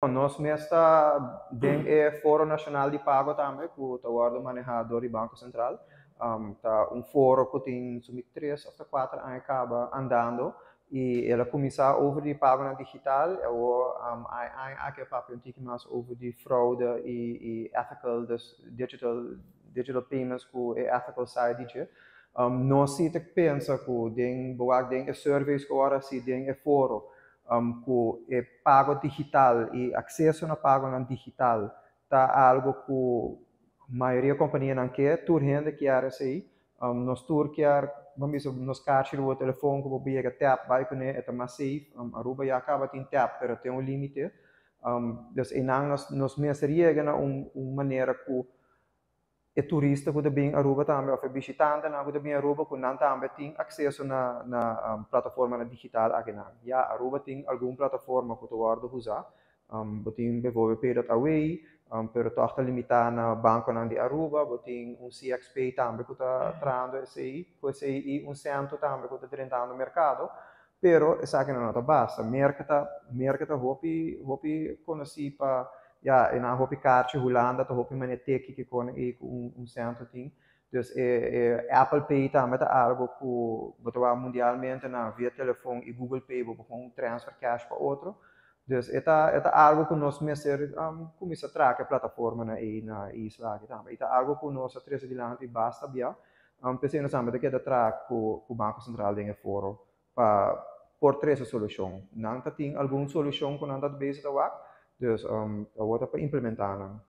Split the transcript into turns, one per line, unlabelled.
Nos mes ta den e Foro Nashonal di Pago tambe, ku ta wòrdu manehá dor di Banko Sentral. Ta un foro ku tin sumi 3 òf 4 aña kaba andando i el a kuminsá over di pagonan digital. Awor ai aki papia un tiki mas over di fraude i ethical, dus digital payments ku e ethical side di dje. Nos si ta pensa ku den bo den e surveys ku ora si den e foro ku e pago digital i akseso na pagonan digital ta algo ku mayoria kompanianan ke, tur hende kier esei. Nos tur kier, ban bisa, nos karchi riba telefòn ku bo yega tap bai kuné, e ta mas safe. Aruba ya kaba tin tap, pero tin un límite. Dus einan nos mester yega na un manera ku e turista ku ta bin Aruba tambe òf e bishitantenan ku ta bin Aruba, ku nan tambe tin akseso na plataformanan digital akinan. Ya Aruba tin algun plataforma ku ta wòrdu usá. Bo tin bijvoorbeeld Pay.away, pero toch ta limitá na bankonan di Aruba. Bo tin un CXP tambe ku ta trahando esei, ku esei i un Sentoo tambe ku ta drentando merkado. Pero esaki no ta basta. Merka ta hopi hopi konosí pa ya e nan hopi karchi. Hulanda ta hopi manera teki ku kon e ku un Sentoo tin. Dus e Apple Pay tambe ta algo ku bo ta mundialmente na via telefòn i Google Pay bo por transfer cash pa otro. Dus e ta algo ku nos mester kuminsá traha plataforma na isla aki tambe. E ta algo ku nos a trese dilanti basta bia. P'esei nos tambe ta keda traha ku Banko Sentral den e foro pa por trese solushon. Nan ta tin algun solushon ku nan ta bezig ta wak, dus awor ta pa implementá nan.